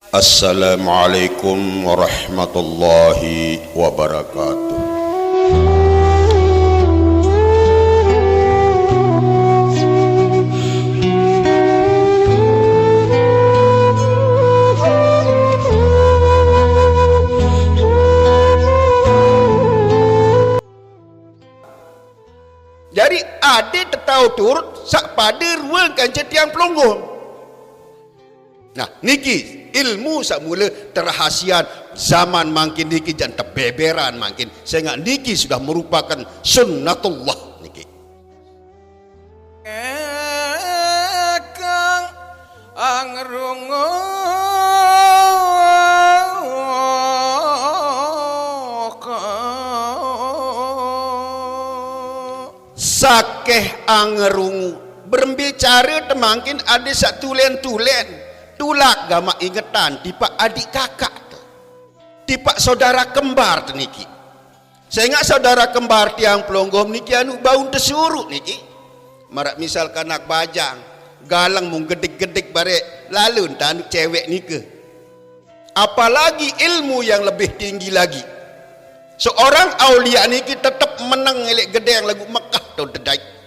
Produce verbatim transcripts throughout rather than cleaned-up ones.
Assalamualaikum warahmatullahi wabarakatuh. Jadi ade tetau turut sak pade ruang kanca tiang pelungguh. Nah, niki ilmu sak mula terahasian zaman mangkin niki jan tebeberan mangkin. Sehingga niki sudah merupakan sunnatullah niki. Kang angrungu. Sakeh angrungu. Berembe care temangkin ade sak tulen-tulen. Tulak gamak ingetan tipak adik kakak te. Tipak saudara kembar te niki. Sehingga saudara kembar tiang pelungguh niki anu bau tesuruk niki. Marak misal kanak bajang, galang mung gedik-gedik barek, lalu entah anu cewek nika. Apalagi ilmu yang lebih tinggi lagi. Seorang aulia niki tetap menang ngelek gedeng lagu Mekah tu dedai.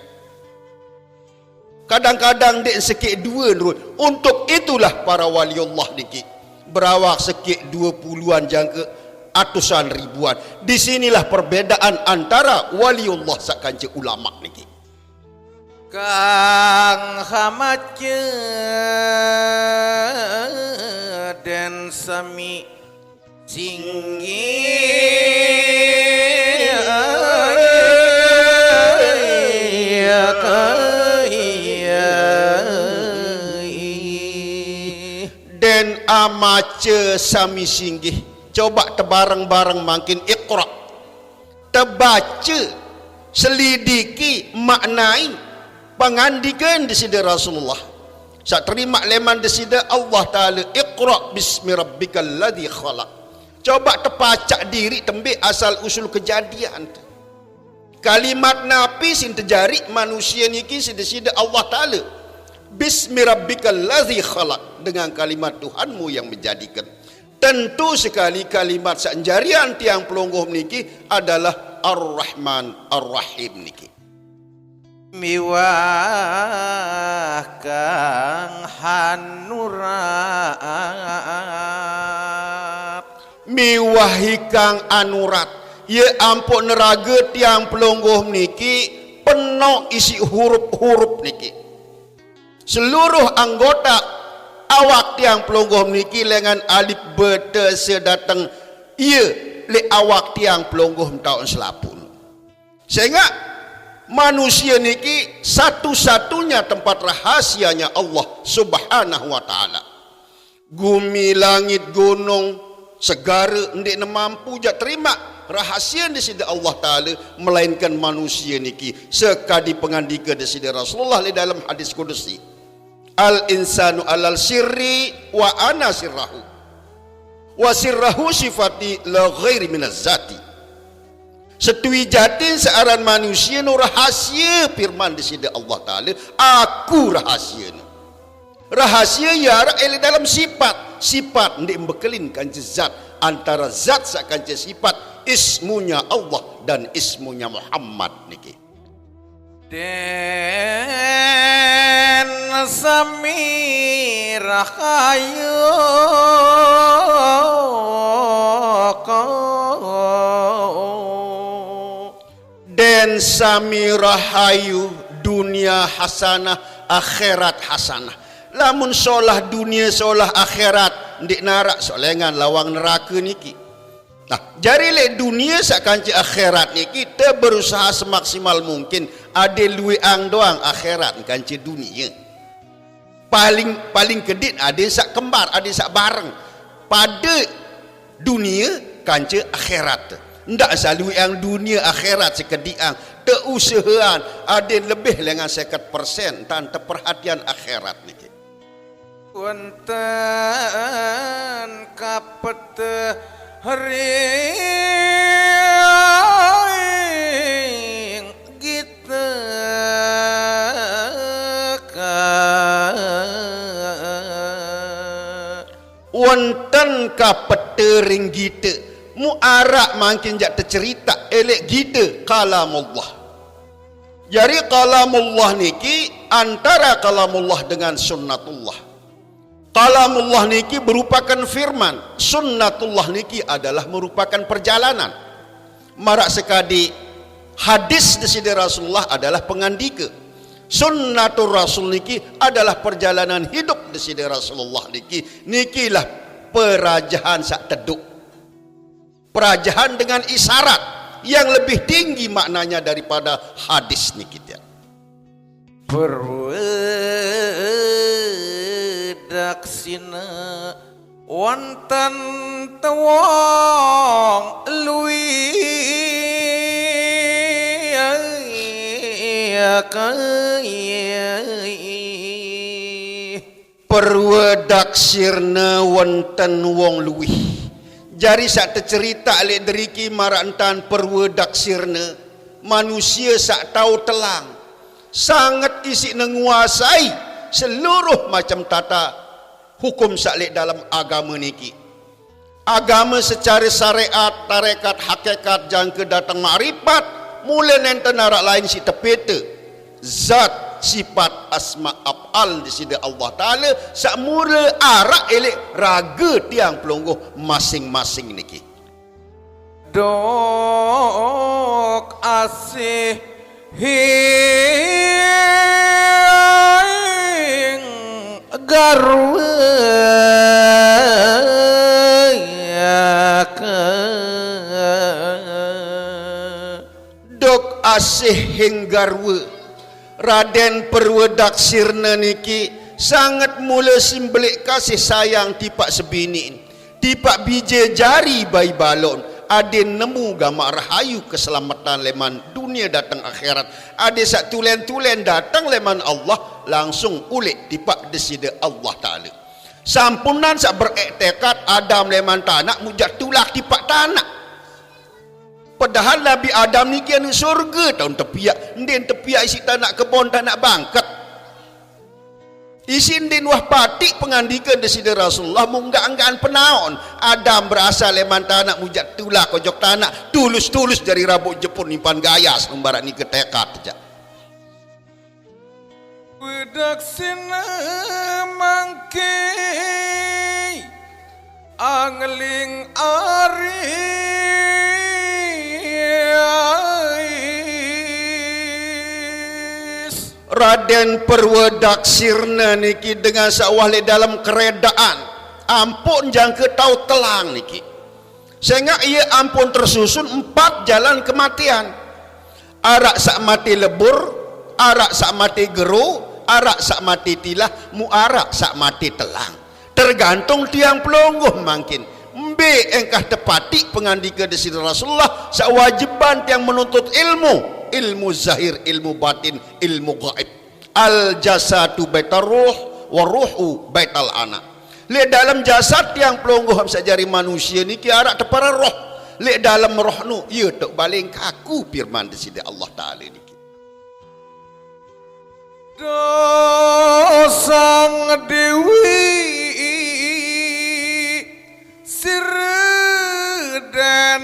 Kadang-kadang dek sekik dua nurut. Untuk itulah para waliullah niki berawak sekik dua puluhan jangka atusan ribuan. Di sinilah perbedaan antara waliullah sak kanca ulama niki. Kang hamaca den sami singgih. Den amaca sami singgih. Coba tebareng-bareng mangkin Iqra. Tebaca, selidiki, maknai pangandikan Desida Rasulullah. Sak terima leman Desida Allah Taala, "Iqra bismi rabbikal ladzi khalaq." Coba tepacak diri tembe asal usul kejadian tu. Kalimat napi sin tejari manusia niki si Desida Allah Taala? "Bismi rabbikal ladzi khalaq," dengan kalimat Tuhanmu yang menjadikan. Tentu sekali kalimat sak njarian tiang pelungguh niki adalah Ar-Rahman Ar-Rahim niki. Miwah kang hanurat. Miwah ikang anurat. Ye ampuk neraga tiang pelungguh niki penuh isi hurup-hurup niki. Seluruh anggota awak tiang pelungguh niki lengan alip bete sedateng ye le awak tiang pelungguh taun selapuq. Sehingga manusia niki satu-satunya tempat rahasianya Allah Subhanahu wa Taala. Gumi, langit, gunung, segara ndeqne mampu jaq terima rahasia Deside Allah Taala, melainkan manusia niki, sekadi pengandika Deside Rasulullah leq dalem hadis kudusi, "Al insanu alal sirri wa ana sirrahu. Wa sirrahu sifati la ghairi minaz zati." Setui jatin searan manusia nu rahasia firman Deside Allah Taala, "Aku rahasia nu." Rahasia ye araq leq dalem sifat. Sifat ndeq bekelin kance zat, antara zat saq kance sifat, ismunya Allah dan ismunya Muhammad niki. Den sami rahayu. Den sami rahayu, dunia hasanah, akhirat hasanah. Lamun solah dunia, solah akhirat, ndeq naraq soq lengan lawang nerake niki. Nah, jari leq dunie saq kance akhirat niki, te berusaha semaksimal mungkin, ade lueqang doang akhirat kance dunie. Paling, paling kedit ade saq kembar, ade saq bareng. Pade dunie kance akhirat. Ndaq saq lueqang dunie akhirat sekediqang. Te usahaan ade lebih lengan seket persen, tan teperhatian akhirat niki. Wonten kapet ring gita ka. Wonten kapeta ring gita. Mu arak mangkin jak tecerita elek gita kalamullah. Jari kalamullah niki antara kalamullah dengan sunnatullah. Kalamullah niki merupakan firman, sunnatullah niki adalah merupakan perjalanan. Marak sakadi hadis Desida Rasulullah adalah pangandika. Sunnatur Rasul niki adalah perjalanan hidup Desida Rasulullah niki. Nikilah perajahan sak teduk. Perajahan dengan isyarat yang lebih tinggi maknanya daripada hadis niki. Purwa daksina wonten tewong lui. Purwa daksirna wonten wong luih. Jari sak tecerita lek deriki marak entan purwa daksirna, manusia sak tau telang. Sanget isik nguasai seluruh macam tata hukum sak lek dalam agama niki. Agama secara syariat, tarekat, hakikat, jangka datang makrifat, mula nenten arak lain si tepeta. Zat, sifat, asma, af'al Desida Allah Taala, sak mula arak elek raga tiang pelungguh masing-masing niki. Dok asih hing garwa. Dok asih hing garwa. Raden Perwadaksirna niki sanget mula simbelik kasih sayang tipak sebinin, tipak bije jari bai balon. Adin nemu gamak rahayu keselamatan leman dunia dateng akhirat. Adin sak tulen-tulen dateng leman Allah, langsung ulik tipak Deside Allah Taala. Sampunan sak berektekad Adam leman tanak mujak tulak tipak tanak. Padahal Nabi Adam niki anu surga taun tepiak, endin tepiak isi tanak kebon, tanak bangket. Isi endin wah patik pengandika Deside Rasulullah, munggah enggaan penaon. Adam berasal leman tanak mujak tulak ojok tanak, tulus-tulus jari rabuk jepun nimpan gayas, numbarak nike tekad aja. Wadaksina mangke angling aris. Raden Perwadaksirna niki dengan sawah lek dalam keredaan. Ampun jangka tau telang niki. Sehingga ia ampun tersusun empat jalan kematian. Arak sak mati lebur, arak sak mati gero, arak sak mati tilah, mu arak sak mati telang. Tergantung tiang pelungguh mangkin. Mbe engkah tepati pengandika Deside Rasulullah, sak wajiban tiang menuntut ilmu, ilmu zahir, ilmu batin, ilmu gaib. Al jasadu baitar ruh, wa ruhu baital ana. Lek dalam jasad tiang pelungguh am sak jari manusia niki arak tepara roh. Lek dalam roh nu, ia tok baling kaku firman Deside Allah Taala niki. Dosang Dewi sira dan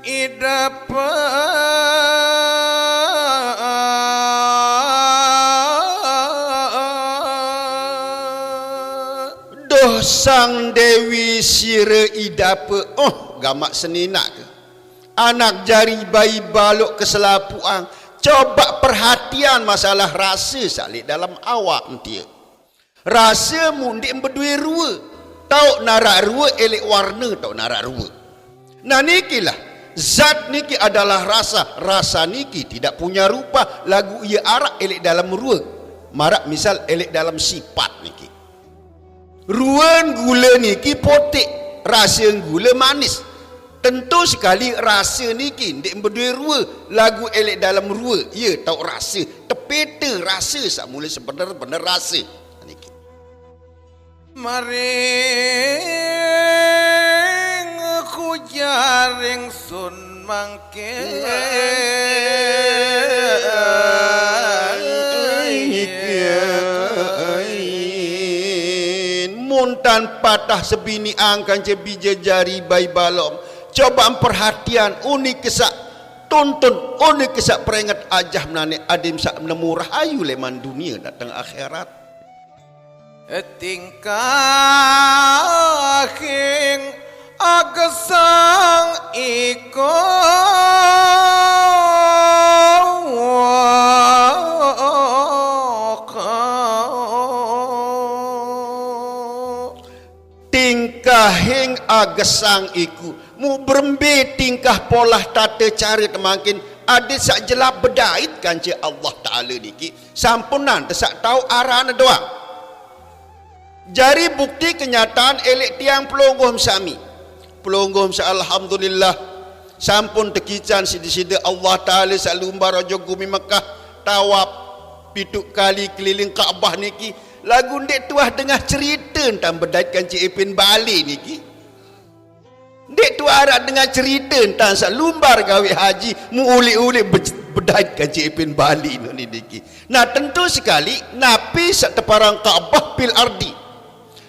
idapa. Duh Sang Dewi sira idapa, oh, gamak seninak ke. Anak jari bai balok keselapuang, coba perhatian masalah rasa salik dalam awak entia. Rasa mundik bedue rua, tauk narak rua elek warna tauk narak rua. Nah nikilah, zat niki adalah rasa, rasa niki tidak punya rupa, lagu ia arak elek dalam rua. Marak misal elek dalam sipat niki. Ruan gula niki potik, rasa gula manis. Tentu sekali rasa niki ndik bedue rua, lagu elek dalam rua, ia tauk rasa, tepeta rasa sak mula sebenar-benar rasa. Niki. Maring kujaring sun mangke. Mun Tan patah sebiniang kance bije jari bai balok. Coba perhatian, uni kesak tuntun, uni kesak peringet ajah menane adim sak nemu rahayu leman dunia datang akhirat. Tingkahing agesang iku. Tingkahing agesang iku, mu berembe tingkah polah tate care temangkin, ade sak jelap bedait kance Allah Taala niki, sampunan tesak tau arane doang. Jari bukti kenyataan elek tiang pelungguh sami. Pelungguh sa alhamdulillah, sampun tekican sida-sida Allah Taala sak lumbar ojo gumi Mekah, tawaf pitu kali keliling Ka'bah niki, lagu ndik tuah dengah cerita entan bedait kance Ipin Bali niki. Ndik tuah arak dengah cerita entan sak lumbar gawe haji, mu ulik-ulik be-, bedait kance Ipin Bali niki. Nah, tentu sekali, napi sak teparang Ka'bah fil ardi.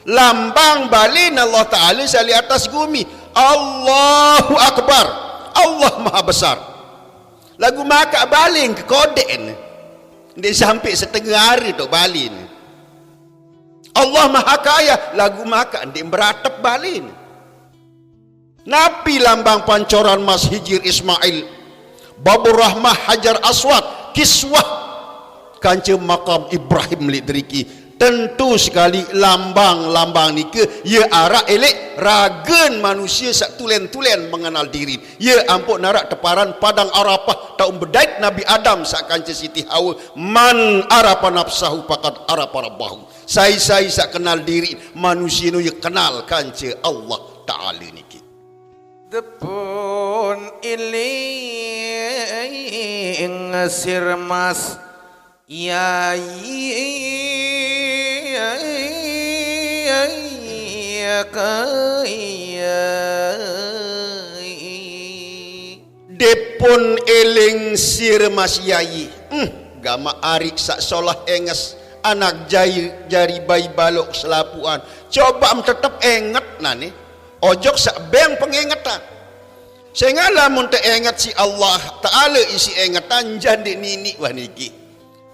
Lambang balen Allah Taala sali atas gumi. Allahu Akbar. Allah Maha Besar. Lagu makak balen ke kodek ne. Ndik sampai setengah hari tu balen. Allah Maha Kaya, lagu makak ndik beratep balen. Napi lambang pancoran mas Hijir Ismail, Babur Rahmah, Hajar Aswad, Kiswah, kance makam Ibrahim lek deriki. Tentu sekali lambang-lambang nike ye arak elek ragen manusia sak tulen-tulen mengenal diri. Ye ampuk narak teparan padang Arafah taun bedait Nabi Adam sak kance Siti Hawa, "Man arafa nafsahu faqad arafa rabbahu." Sai-sai sak kenal diri, manusia nu ye kenal kance Allah Taala niki. Depun iling sirmas yai kayai. Depun eling sirmas yai. Hmm, gamak arik sak solah enges, anak jai jari bai balok selapuan. Coba em tetep enget nane. Ojok sak beng pengengetan. Sehingga lamun teenget si Allah Taala isi engetan jande nini wah niki.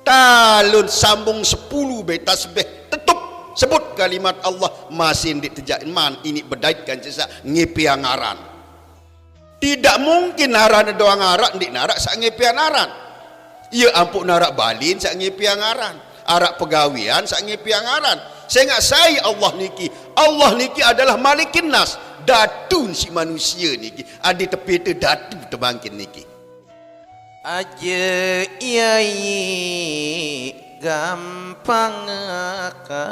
Talun sambung sepuluh be tasbih, tetup sebut kalimat Allah, masih ndik tejak man ini bedait kance sak ngepiang aran. Tidak mungkin aran doang arak ndik narak sak ngepiang aran. Ia ampuk narak balen sak ngepiang aran. Arak pegawean sak ngepiang aran. Sengak sai Allah niki. Allah niki adalah malikin nas. Datu si manusia niki. Adi tepete datu tebangkin niki. Aja yai gampang ka.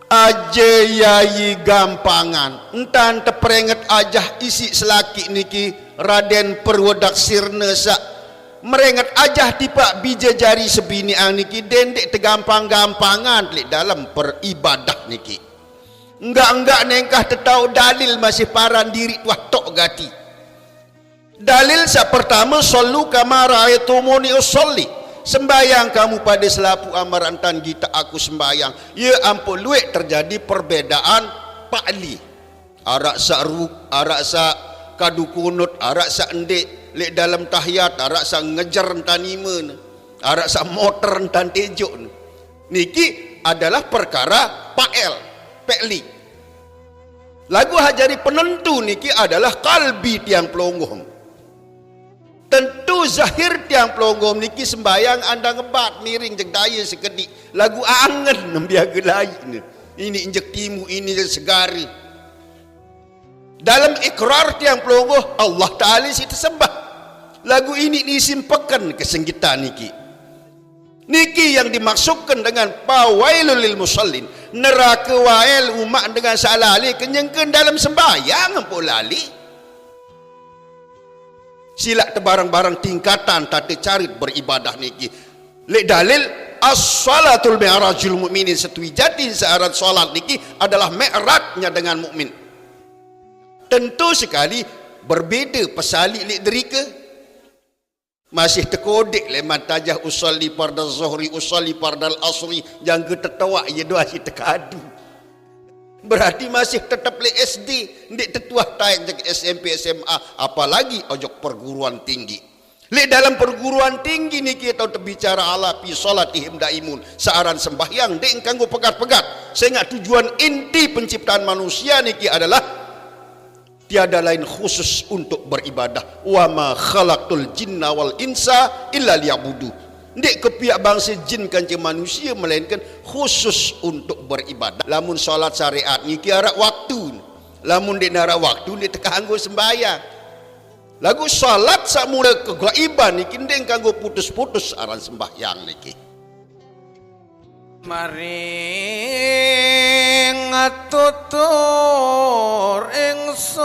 Aja yai gampangan. Entan teperinget ajah isi selaki niki Raden Perwedak Sirna sak. Meringet ajah tipak bija jari sebiniang niki dendek tegampang-gampangan lek dalam peribadah niki. Enggak-enggak nengkah tetau dalil masih paran diri tuah tok gati. Dalil sak pertama, "Shallu kama ra'aitumuni usalli." Sembayang kamu pada selapuan marak entan gita aku sembayang. Ia ampuk luek terjadi perbedaan pakli. Arak sak ruk, arak sak kadu kunut, arak sak ndik lek dalam tahiyat, arak sak ngejer entan iman, arak sak motor entan tejok. Niki adalah perkara pael, pakli. Lagu hajari penentu niki adalah kalbi tiang pelungguh. Tentu zahir tiang pelungguh niki sembayang andang ngebat miring jeg daya sekedik. Lagu angen nembiaga laik ne. Ini injek timu, ini segari. Dalam ikrar tiang pelungguh, Allah Taala si tesembah. Lagu ini nisim peken kesenggitan niki. Niki yang dimaksudkan dengan fawailul lil musallin. Neraka wail umat dengan sak lali kenyengken dalam sembayang ampuk lali. Silak tebarang-barang tingkatan tata carit beribadah niki. Lek dalil, as-salatul mi'rajul mu'minin, setui jatin searan salat niki adalah mi'rajnya dengan mukmin. Tentu sekali berbeda pesalik lek derika. Masih tekodik leman tajah usalli fardaz zuhri, usalli fardal asri, jangka tetoak ye doa si tekadu. Berarti masih tetep le S D, ndeq tetuah taek jok S M P, S M A, apalagi ojok perguruan tinggi. Leq dalem perguruan tinggi niki tau tebicara ala fi salatihim daimun, searan sembahyang ndeq kanggo pegat-pegat. Sengaq tujuan inti penciptaan manusia niki adalah tiada lain khusus untuk beribadah. Wa ma khalaqtul jinna wal insa illa liya'budu. Ndeq kepiaq bangse jin kance manusie melainkan khusus untuk beribadah. Lamun salat syariat niki araq waktu. Lamun ndeq naraq waktu ndeq tekanggo sembahyang. Laguq salat saq mule kegaiban niki ndeq kanggo putus-putus aran sembahyang niki. Maring tutur ingsun.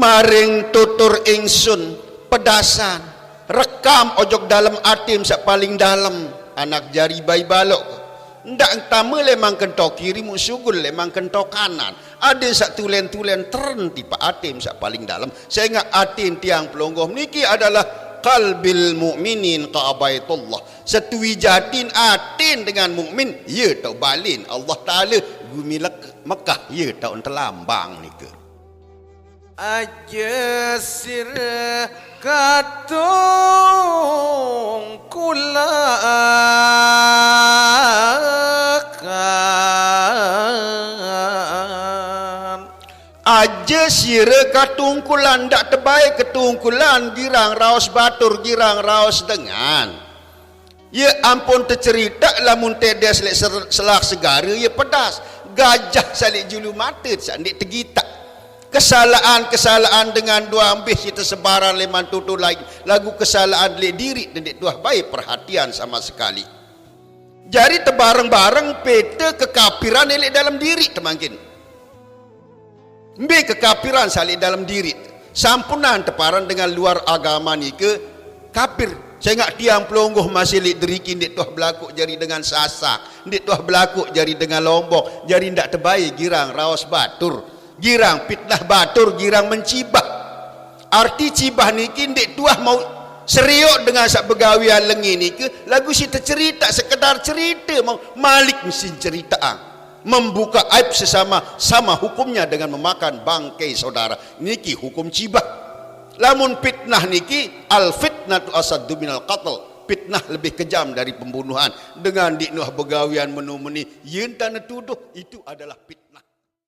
Maring tutur ingsun, pedasan, rekam ojok dalem atim saq paling dalem, anak jari bai balok. Ndaq tame leman kento kiri, muq sugul leman kento kanan. Adeq saq tulen-tulen teren tipaq atim saq paling dalem, sengaq atin tiang pelungguh niki adalah qalbil mu'minin ka Baitullah. Setui jatin atin dengan mukmin, ye tau balen Allah Taala gumi lek-, Mekah, ye tau entelambang nika. Aje sire katungkulakan. Aje sire katungkulan, ndaq tebae ketungkulan, girang raos batur, girang raos dengan. Ye ampun teceritaq lamun tedes leq ser-, selah segare ye pedas. Gajah saq leq julu mate saq ndeq tegitaq. Kesalahan-kesalahan dengan doang bih site sebaran leman tutur lain, laguq kesalahan leq diriq ndeq tuah bae perhatian sama sekali. Jari tebareng-bareng pete kekapiran leq dalem diriq temangkin. Mbe kekapiran saq leq dalem diriq? Sampunan teparan dengan luar agama nike kapir. Sengaq tiang pelungguh masih leq deriki ndeq tuah belakuq jari dengan Sasak, ndeq tuah belakuq jari dengan Lombok, jari ndaq tebae girang raos batur, girang pitnah batur, girang mencibah. Arti cibah niki ndeq tuah mauq serioq dengan saq begawean lenge nike, laguq siq teceritaq sekedar cerite, mauq malik mesin ceritaqang. Membuka aib sesama, sama hukumnya dengan memakan bangkai saudara. Niki hukum cibah. Lamun pitnah niki, al fitnatu asaddu minal qatl. Pitnah lebih kejam dari pembunuhan. Dengan ndeq nuah begawean meno-meni, ye entane tuduh, itu adalah pitnah.